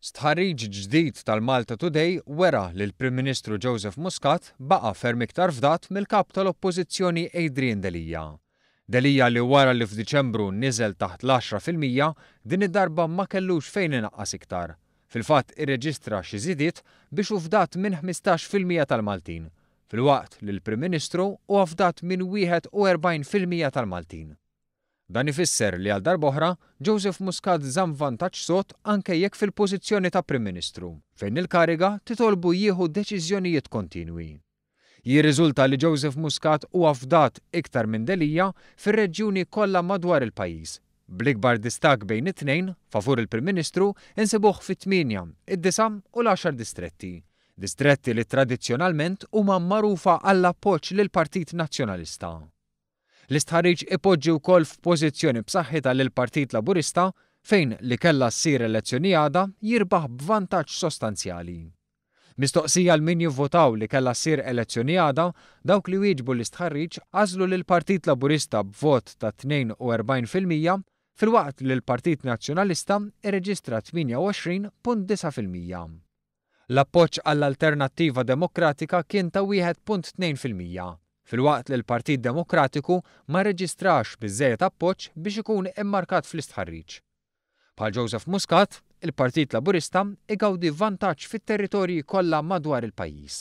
Stħarriġ ġdid tal-Malta Today wera li l-Prim Ministru Joseph Muscat baqa' ferm iktar fdat mill-Kap tal-Oppożizzjoni Adrian Delia. Delia li wara li f'Diċembru niżel taħt l-10%, din id-darba ma kellux fejn inaqqas iktar. Fil-fatt irreġistra xi żidiet biex hu fdat minn 15% tal-Maltin, filwaqt li l-Prim Ministru huwa fdat minn 41% tal-Maltin. Dan ifisser li għal darb'oħra, Joseph Muscat żamm vantaġġ sod anke jekk fil-pożizzjoni ta' Prim Ministru, fejn il-kariga titolbu jieħu deċiżjonijiet kontinwi. Jirriżulta li Joseph Muscat huwa fdat iktar minn Delia fir-reġjuni kollha madwar il-pajjiż, bl-ikbar distakk bejn it-tnejn, favur il-Prim Ministru, insibuh fit-tmienja, id-disa' u l-għaxar distretti. Distretti li tradizzjonalment huma magħrufa għall-appoġġ lill-Partit Nazzjonalista. L-istħarriġ ipoġġi wkoll f'pożizzjoni b'saħħitha lill-Partit Laburista fejn li kellha ssir elezzjoni għada jirbaħ b'vantaġġ sostanzjali. Mistoqsija għal min jivvotaw li kellha ssir elezzjoni għada, dawk li wieġbu l-istħarriġ għażlu lill-Partit Laburista b'vot ta' 42% filwaqt li l-Partit Nazzjonalista rreġistra 28.9%. L-appoġġ għall-Alternattiva Demokratika kien ta' 1.2%, filwaqt li l-Partit Demokratiku ma rreġistrax biżżejjed appoġġ biex ikun immarkat fl-istħarriġ. Bħal Joseph Muscat, il-Partit Laburista igawdi vantaġġ fit-territorji kollha madwar il-pajjiż.